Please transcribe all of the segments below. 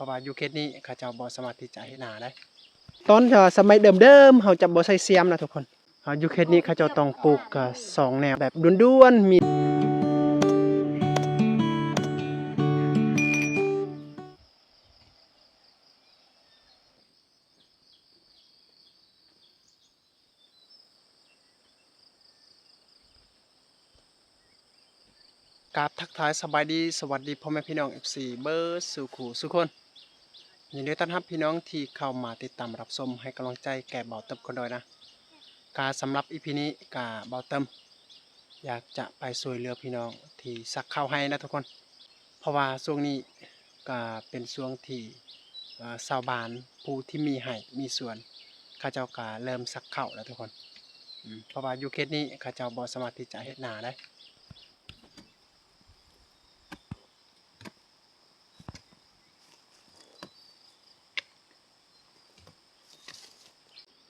ວ່າຢູ່ເຂດນີ້ເຂົາເຈົ້າບໍ່ສາມາດທີ່ຈະເຮັດນາໄດ້. ຕອນສະໄໝເດີມໆ ເຮົາຈະບໍ່ໃສ່ສຽມນະທຸກຄົນ. ຢູ່ເຂດນີ້ເຂົາເຈົ້າຕ້ອງປູກສອງແນວແບບດ່ວນໆ ມີ ກາບທັກທາຍສະບາຍດີ ສະຫວັດດີພໍ່ແມ່ພີ່ນ້ອງ ເອັຟຊີ ເບິດສູ່ຄູ່ສູ່ຄົນ. ຍິນດີຕ້ອນຮັບພີ່ນ້ອງທີ່ເຂົ້າມາຕິດຕາມຮັບຊົມ ໃຫ້ກຳລັງໃຈແກ່ບ່າວເຕີມຄົນດອຍນະ. ກະສຳລັບອີພີນີ້ກະບ່າວເຕີມຢາກຈະໄປຊ່ວຍເຫຼືອພີ່ນ້ອງທີ່ສັກເຂົ້າໄຮ່ນະທຸກຄົນ. ເພາະວ່າຊ່ວງນີ້ກະເປັນຊ່ວງທີ່ ເອີ ຊາວບ້ານຜູ້ທີ່ມີໄຮ່ມີສວນ ເຂົາເຈົ້າກະເລີ່ມສັກເຂົ້າແລ້ວທຸກຄົນ. ອືມ ເພາະວ່າຢູ່ເຂດນີ້ເຂົາເຈົ້າບໍ່ສາມາດທີ່ຈະເຮັດນາໄດ້.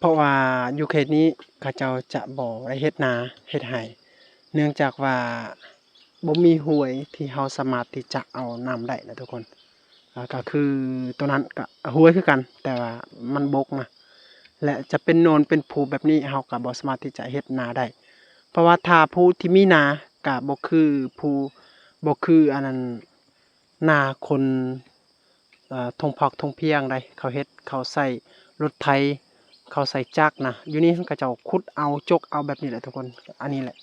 ເພາະວ່າຢູ່ເຂດນີ້ເຂົາເຈົ້າຈະບໍ່ໄດ້ເຮັດນາເຮັດໄຮ່ ເນື່ອງຈາກວ່າບໍ່ມີຫ້ວຍທີ່ເຮົາສາມາດທີ່ຈະເອົານ້ຳໄດ້ນະທຸກຄົນ. ອາ ກໍຄືໂຕນັ້ນກໍຫ້ວຍຄືກັນ ແຕ່ວ່າມັນບົກນະ ແລະ ຈະເປັນໂນນເປັນພູແບບນີ້ ເຮົາກໍບໍ່ສາມາດທີ່ຈະເຮັດນາໄດ້. ເພາະວ່າຖ້າຜູ້ທີ່ມີນາກໍບໍ່ຄືຜູ້ ບໍ່ຄືອັນນັ້ນ ນາຄົນ ເອີ ທົ່ງພອກທົ່ງພຽງໃດ ເຂົາເຮັດ ເຂົາໃຊ້ລົດໄຖ ເຂົາໃຊ້ຈັກນະ. ຢູ່ນີ້ເຂົາເຈົ້າຂຸດເອົາ ຈົກເອົາແບບນີ້ແຫຼະທຸກຄົນ. ອັນນີ້ແຫຼະ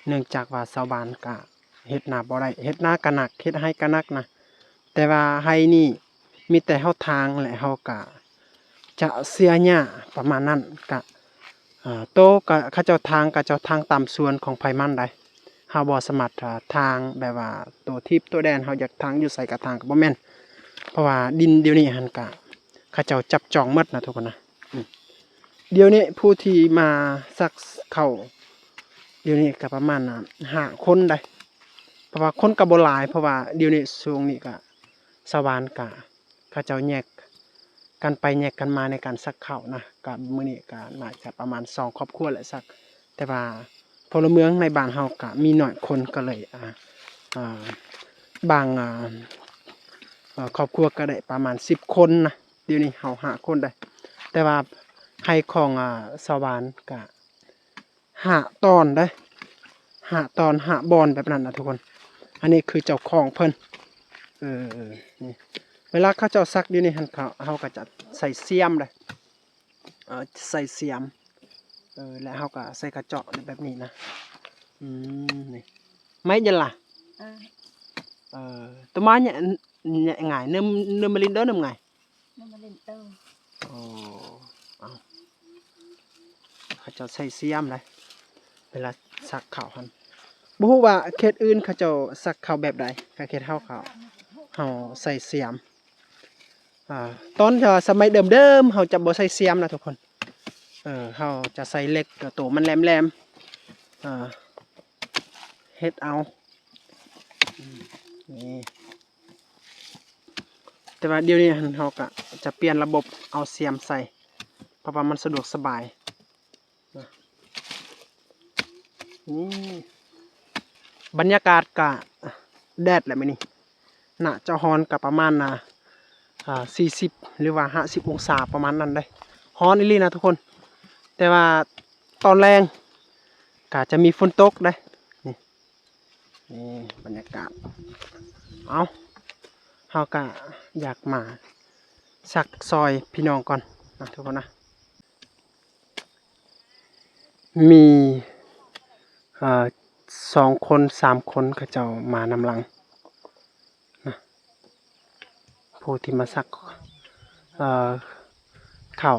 ເນື່ອງຈາກວ່າຊາວບ້ານກະເຮັດນາບໍ່ໄດ້ ເຮັດນາກະໜັກ ເຮັດໄຮ່ກະໜັກນະ. ແຕ່ວ່າໄຮ່ນີ້ມີແຕ່ເຮົາຖາງ ແລະ ເຮົາກະຈະເສຍຫຍ້າປະມານນັ້ນ ກະ ເອີ ໂຕກະເຂົາເຈົ້າຖາງ ເຂົາເຈົ້າຖາງຕາມສວນຂອງໃຜມັນໃດ. ເຮົາບໍ່ສາມາດ ເອີ ຖາງແບບວ່າໂຕທີບໂຕແດນ ເຮົາຢາກຖາງຢູ່ໃສກະຖາງ ກະບໍ່ແມ່ນ ເພາະວ່າດິນດຽວນີ້ຫັ້ນກະເຂົາເຈົ້າຈັບຈອງໝົດນະທຸກຄົນນະ. ອືມ ດຽວນີ້ຜູ້ທີ່ມາສັກເຂົ້າ ດຽວນີ້ກະປະມານ ອາ ຫ້າຄົນໃດ ເພາະວ່າຄົນກະບໍ່ຫຼາຍ ເພາະວ່າດຽວນີ້ຊ່ວງນີ້ກະຊາວບ້ານກະ ເຂົາເຈົ້າແຍກກັນໄປແຍກກັນມາໃນການສັກເຂົ້ານະ. ກະມື້ນີ້ກະໜ້າຈະປະມານສອງຄອບຄົວແຫຼະສັກ ແຕ່ວ່າພົນລະເມືອງໃນບ້ານເຮົາກະມີໜ້ອຍຄົນ ກໍເລີຍ ອາ ອາ ບາງ ອາ ອາ ຄອບຄົວກໍໄດ້ປະມານສິບຄົນນະ. ດຽວນີ້ເຮົາຫ້າຄົນໄດ໋ ແຕ່ວ່າໄຮ່ຂອງ ອາ ຊາວບ້ານກະ ຫ້າຕອນເດ້ ຫ້າຕອນ ຫ້າບ່ອນແບບນັ້ນນະທຸກຄົນ. ອັນນີ້ຄືເຈົ້າຂອງເພິ່ນ ເອີ ນີ້ ເວລາເຂົາເຈົ້າສັກຢູ່ນີ້ຫັ້ນ ເຂົາ ເຮົາກໍຈະໃສ່ສຽມເດ້ ເອີ ໃສ່ສຽມ ເອີ ແລ້ວເຮົາກໍໃສ່ກະເຈາະແບບນີ້ນະ. ອືມ ນີ້ ໄມ້ຍັງລະ ເອີ ໂຕມາ ງ່າຍ ເນີ ເນີມາລິນເດີ ເນີມງ່າຍ ເນີມາລິນເດີ. ໂອ້ ເອົາ ເຂົາເຈົ້າໃສ່ສຽມເດ້ ເວລາສັກເຂົ້າຫັ້ນ. ບໍ່ຮູ້ວ່າເຂດອື່ນເຂົາເຈົ້າສັກເຂົ້າແບບໃດ ກະເຂດເຮົາ ເຂົາ ເຮົາໃສ່ສຽມ. ອາ ຕອນສະໄໝເດີມໆ ເຮົາຈະບໍ່ໃສ່ສຽມນະທຸກຄົນ. ເອີ ເຮົາຈະໃສ່ເຫຼັກ ໂຕມັນແຫຼມໆ ເຮັດເອົາ ນີ້. ແຕ່ວ່າດຽວນີ້ຫັ້ນ ເຮົາກະຈະປ່ຽນລະບົບເອົາສຽມໃສ່ ເພາະວ່າມັນສະດວກສະບາຍ. ນີ້ ບັນຍາກາດກະແດດແຫຼະມື້ນີ້ ໜ້າຈະຮ້ອນ ກະປະມານ ອາ ອາ ສີ່ສິບ ຫຼືວ່າຫ້າສິບອົງສາປະມານນັ້ນເດ້. ຮ້ອນອີ່ຫຼີນະທຸກຄົນ ແຕ່ວ່າຕອນແລງກະຈະມີຝົນຕົກເດ້. ນີ້ ນີ້ບັນຍາກາດ. ເອົາ ເຮົາກະຢາກມາສັກຊ່ອຍພີ່ນ້ອງກ່ອນນະທຸກຄົນນະ. ມີ ເອີ ສອງຄົນສາມຄົນເຂົາເຈົ້າມານຳຫຼັງນະ ຜູ້ທີ່ມາສັກ ເອີ ເຂົ້າ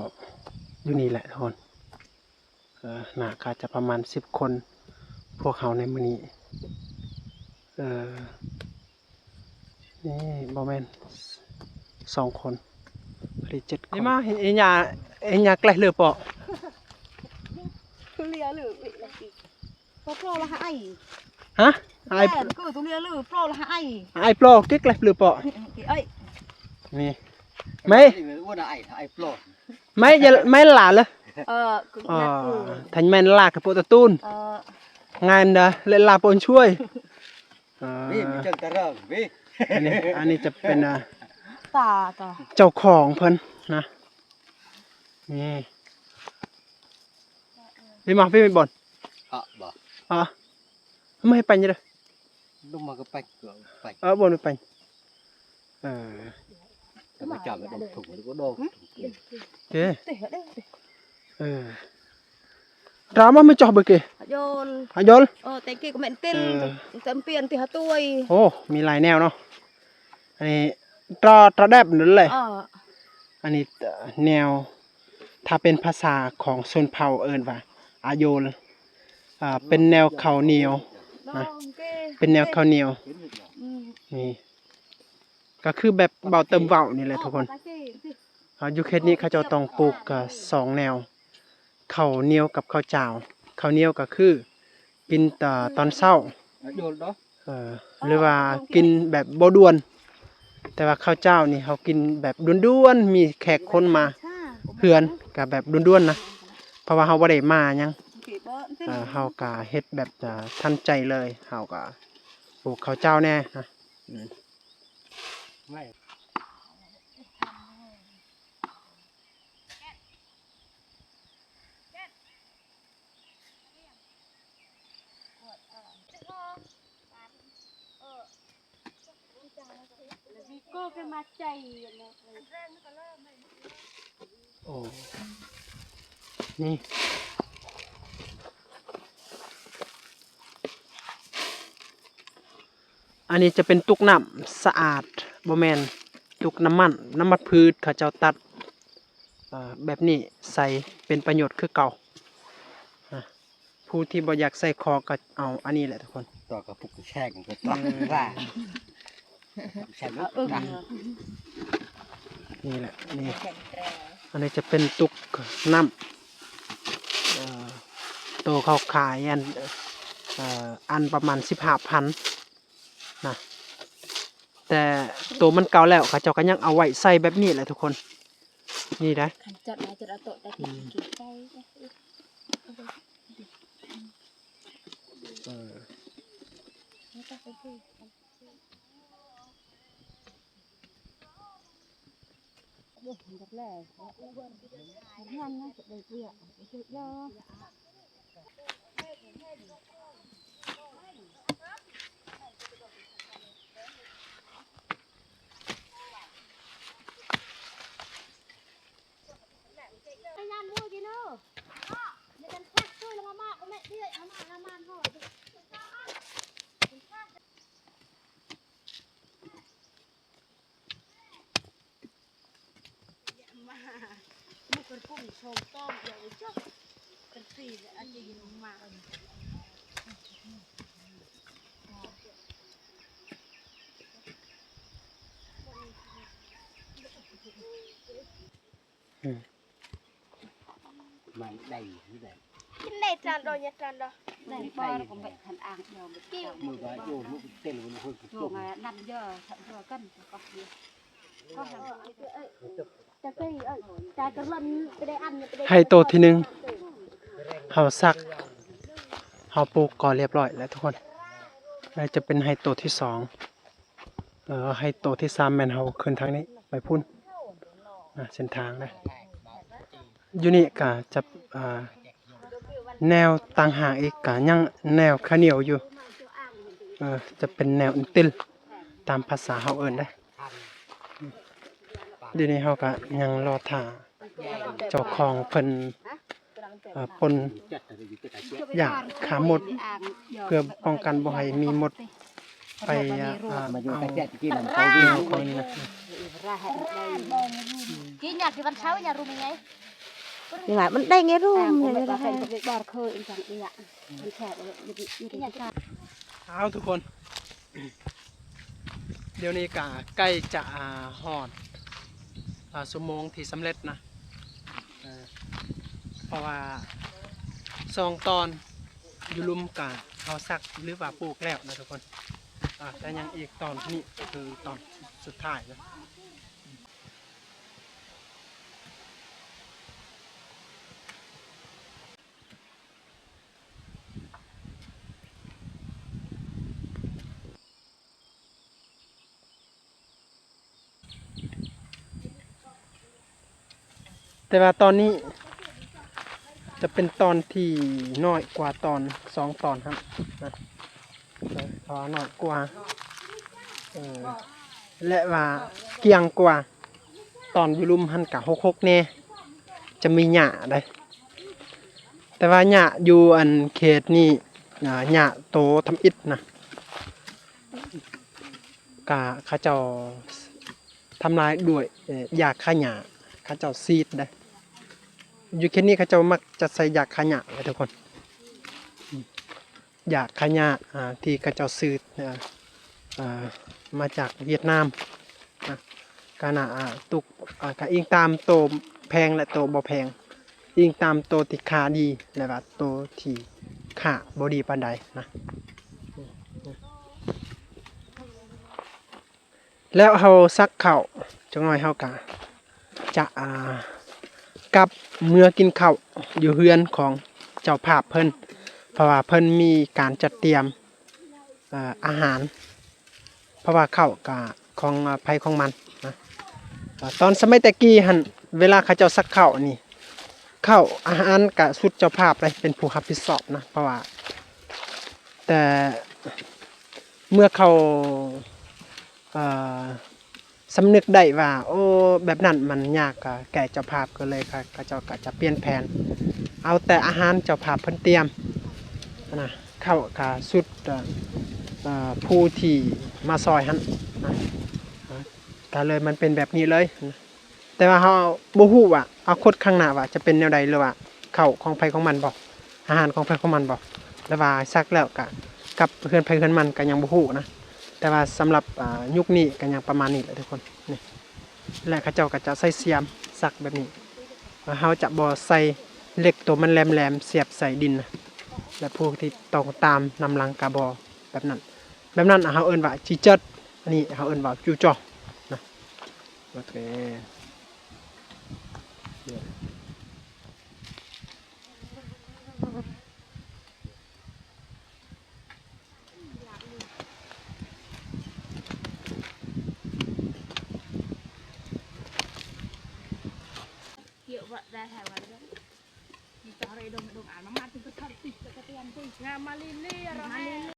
ຢູ່ນີ້ແຫຼະທຸກຄົນ. ເອີ ໜ້າກະຈະປະມານສິບຄົນ ພວກເຮົາໃນມື້ນີ້. ເອີ ນີ້ບໍ່ແມ່ນ ສອງຄົນ ພໍດີເຈັດຄົນ. ນີ້ມາ ເຮັດຫຍັງ ເຮັດຫຍັງແກລ້ງເຫຼືອເປາະ ເຫຼືອເຫຼືອ ປອລະຫາຍ ຮະ ອາຍ ແມ່ນ ຄືຕົວເລືອຫຼື ປອລະຫາຍ ອາຍປອລະ ເກັກແກລ້ງເຫຼືອເປາະ ເອີຍ ນີ້ ໄມ້ ອາຍ ອາຍປອລະ ໄມ້ ຢ່າ ໄມ້ຫຼາເລີຍ ເອີ ອໍ ແມ່ນ ເອີ ຖ້າແມ່ນຫຼາກະໂປະຕະຕູນ ເອີ ງານດາ ແລະ ລາໂປນຊ່ວຍ ເອີ ນີ້ມັນຈັງຕະເຣິງເວີຍ ອັນນີ້ ອັນນີ້ຈະເປັນ ອ່າ ຕາ ເຈົ້າຂອງເພິ່ນນະ ນີ້ ນີ້ມາ ພີ່ ບ່ອນ ເອາະ ບໍ່ ເອາະ ມາໃຫ້ໄປນີ້ເດີ ລົງມາກໍໄປ ກໍໄປ ເອີ ບ່ອນໄປ ເອີ ກໍມາຈັບ ລົງຖົງ ກໍດົກ ເອີ ເອີ ຕາມາ ມາຈອບເບີເກ ຫາໂຍນ ຫາໂຍນ ໂອ້ ແຕ່ກີ້ກໍແມ່ນຕິນ ເອີ ແຕ່ປ່ຽນຕິຫາຕວຍ ໂອ້ ມີຫຼາຍແນວເນາະ ອັນນີ້ຕາ ຕາແດບນັ້ນແຫຼະ ເອີ ອັນນີ້ແນວ ຖ້າເປັນພາສາຂອງຊົນເຜົ່າເອີ້ນວ່າ ອາໂຍນ ອ່າ ເປັນແນວເຂົ້າໜຽວນະ ເປັນແນວເຂົ້າໜຽວ ອືມ ນີ້ ກໍຄືແບບເບົາເຕີມເວົ້ານີ້ແຫຼະທຸກຄົນ ເອີ ຢູ່ເຂດນີ້ເຂົາເຈົ້າຕ້ອງປູກ ເອີ ສອງແນວ ເຂົ້າໜຽວກັບເຂົ້າຈ້າວ ເຂົ້າໜຽວກໍຄືກິນຕອນເຊົ້າ ເອີ ຫຼືວ່າກິນແບບບໍ່ດ່ວນ ແຕ່ວ່າເຂົ້າຈ້າວນີ້ເຮົາກິນແບບດ່ວນໆ ມີແຂກຄົນມາເຮືອນກໍແບບດ່ວນໆນະ ເພາະວ່າເຮົາບໍ່ໄດ້ມາຫຍັງ ເຮົາກໍເຮັດແບບ ເອີ ທັນໃຈເລີຍ ເຮົາກໍປູກເຂົ້າຈ້າວແດ່ນະ ອືມ. ໂອ້ ນີ້ ອັນນີ້ຈະເປັນຕຸກນ້ຳສະອາດ ບໍ່ແມ່ນຕຸກນ້ຳມັນ ນ້ຳມັນພືດ ເຂົາເຈົ້າຕັດ ເອີ ແບບນີ້ໃສ່ເປັນປະໂຫຍດຄືເກົ່າ ນະ ຜູ້ທີ່ບໍ່ຢາກໃສ່ຄໍກໍເອົາອັນນີ້ແຫຼະທຸກຄົນ ຕໍ່ກະປຸກແຊງກໍ ເອີ ແຊງ ເອີ ນີ້ແຫຼະ ນີ້ ອັນນີ້ຈະເປັນຕຸກນ້ຳ ເອີ ໂຕເຂົາຂາຍອັນ ເອີ ອັນປະມານສິບຫ້າພັນ ນະ ແຕ່ໂຕມັນເກົ່າແລ້ວ ເຂົາເຈົ້າກໍຍັງເອົາໄວ້ໃສ່ແບບນີ້ແຫຼະທຸກຄົນ ນີ້ໄດ໋ ຄັນຈັດມາຈະເອົາໂຕະແຕ່ ອືມ ກິນໄກ່ ເອີ ມັນໄດ້ຄືກັນ ກິນໄດ້ຈານດອກ ຢ່າຈານດອກ ໄດ້ບໍ່ກໍໄປຄັນອ່າງດອກ ມື້ວ່າໂຍມເຕັນມັນຄົນ ໂຍມນຳເຍອະ ເຍອະກັນ ໄຮ່ໂຕທີໜຶ່ງ ເຮົາສັກ ເຮົາປູກກໍລຽບລ້ອຍແລ້ວທຸກຄົນ ແລ້ວຈະເປັນໄຮ່ໂຕທີສອງ ເອີ ໄຮ່ໂຕທີສາມແມ່ນເຮົາຂຶ້ນທາງນີ້ໄປພຸ້ນ ນະ ເສັ້ນທາງນະ ຢູ່ນີ້ກະຈະ ອ່າ ແນວຕ່າງຫາກອີກກະຍັງແນວຂະໜຽວຢູ່ ເອີ ຈະເປັນແນວອັນຕິລ ຕາມພາສາເຮົາເອີ້ນເດ້. ດຽວນີ້ເຮົາກະຍັງລໍຖ້າເຈົ້າຂອງເພິ່ນ ເອີ ປົນຢາຂ້າມົດ ເພື່ອປ້ອງກັນບໍ່ໃຫ້ມີມົດໄປ ອ່າ ເອົາແນວຂອງນີ້ນະ. ນີ້ວ່າມັນໄດ້ໄງ ເອົາທຸກຄົນ ດຽວນີ້ກະໃກ້ຈະ ອ່າ ຮອດ ອ່າ ຊົ່ວໂມງທີ່ສຳເລັດນະ ເອີ ເພາະວ່າສອງຕອນຢູ່ລຸ່ມກະເຮົາສັກ ຫຼືວ່າປູກແລ້ວນະທຸກຄົນ ອ່າ ແຕ່ຍັງອີກຕອນນີ້ຄືຕອນສຸດທ້າຍນະ. ເ ແຕ່ວ່າຕອນນີ້ຈະເປັນຕອນທີ່ນ້ອຍກວ່າຕອນສອງຕອນຫັ້ນນະ ເພາະວ່ານ້ອຍກວ່າ ເອີ ແລະວ່າກ້ຽງກວ່າ. ຕອນຢູ່ລຸ່ມຫັ້ນກະຮົກໆແດ່ ຈະມີຫຍ້າໃດ໋ ແຕ່ວ່າຫຍ້າຢູ່ອັນເຂດນີ້ ອ່າ ຫຍ້າໂຕທຳອິດນະ ກະເຂົາເຈົ້າທຳລາຍດ້ວຍ ເອີ ຢາຂ້າຫຍ້າ ເຂົາເຈົ້າສີດໄດ໋. ຢູ່ເຂດນີ້ເຂົາເຈົ້າມັກຈະໃສ່ຢາຂ້າຫຍ້າແຫຼະທຸກຄົນ ຢາຂ້າຫຍ້າ ອ່າ ທີ່ເຂົາເຈົ້າຊື້ ອ່າ ອ່າ ມາຈາກຫວຽດນາມນະ ກະໜ້າ ອ່າ ຕົກ ອ່າ ກະອີງຕາມໂຕແພງ ແລະ ໂຕບໍ່ແພງ ອີງຕາມໂຕທີ່ຄ່າດີ ແລະວ່າໂຕທີ່ຄ່າບໍ່ດີປານໃດນະ. ແລ້ວເຮົາສັກເຂົ້າ ຈັກໜ້ອຍເຮົາກະຈະ ອ່າ ກັບເມືອກິນເຂົ້າຢູ່ເຮືອນຂອງເຈົ້າພາບເພິ່ນ ເພາະວ່າເພິ່ນມີການຈັດຕຽມ ເອີ ອາຫານ ເພາະວ່າເຂົ້າກະຂອງໃຜຂອງມັນນະ. ເອີ ຕອນສະໄໝແຕ່ກີ້ຫັ້ນ ເວລາເຂົາເຈົ້າສັກເຂົ້ານີ້ ເຂົ້າອາຫານກະສຸດເຈົ້າພາບເລີຍ ເປັນຜູ້ຮັບຜິດຊອບນະ ເພາະວ່າ ແຕ່ເມື່ອເຂົາ ເອີ ສຳນຶກໄດ້ວ່າ ໂອ້ ແບບນັ້ນມັນຍາກ ກະແກ່ເຈົ້າພາບ ກໍເລີຍ ເຂົາເຈົ້າກໍຈະປ່ຽນແຜນ ເອົາແຕ່ອາຫານເຈົ້າພາບເພິ່ນຕຽມນະ ເຂົ້າກະສຸດ ເອີ ຜູ້ທີ່ມາຊ່ອຍຫັ້ນນະ ກະເລີຍມັນເປັນແບບນີ້ເລີຍ. ແຕ່ວ່າເຮົາບໍ່ຮູ້ວ່າອະນາຄົດຂ້າງໜ້າວ່າຈະເປັນແນວໃດ ຫຼືວ່າເຂົ້າຂອງໃຜຂອງມັນບໍ ອາຫານຂອງໃຜຂອງມັນບໍ ຫຼືວ່າສັກແລ້ວກະກັບເຮືອນໃຜເຮືອນມັນ ກະຍັງບໍ່ຮູ້ນະ. ແຕ່ວ່າສຳລັບ ອ່າ ຍຸກນີ້ກະຍັງປະມານນີ້ແຫຼະທຸກຄົນ ນີ້ ແລະ ເຂົາເຈົ້າກະຈະໃຊ້ສຽມສັກແບບນີ້ ແລະ ເຮົາຈະບໍ່ໃສ່ເຫຼັກໂຕມັນແຫຼມໆສຽບໃສ່ດິນນະ ແລະ ຜູ້ທີ່ຕ້ອງຕາມນຳຫຼັງກະບໍ່ ແບບນັ້ນ ແບບນັ້ນເຮົາເອີ້ນວ່າຈີເຈີດ ອັນນີ້ເຮົາເອີ້ນວ່າຈູຈໍນະ. ໂອເຄ Yuk, Pak, dah, dah, dah. Kita hari dong, dong, ah, mamat tu, kita hari, kita hari, kita hari. Nah, malili, ya, ramai.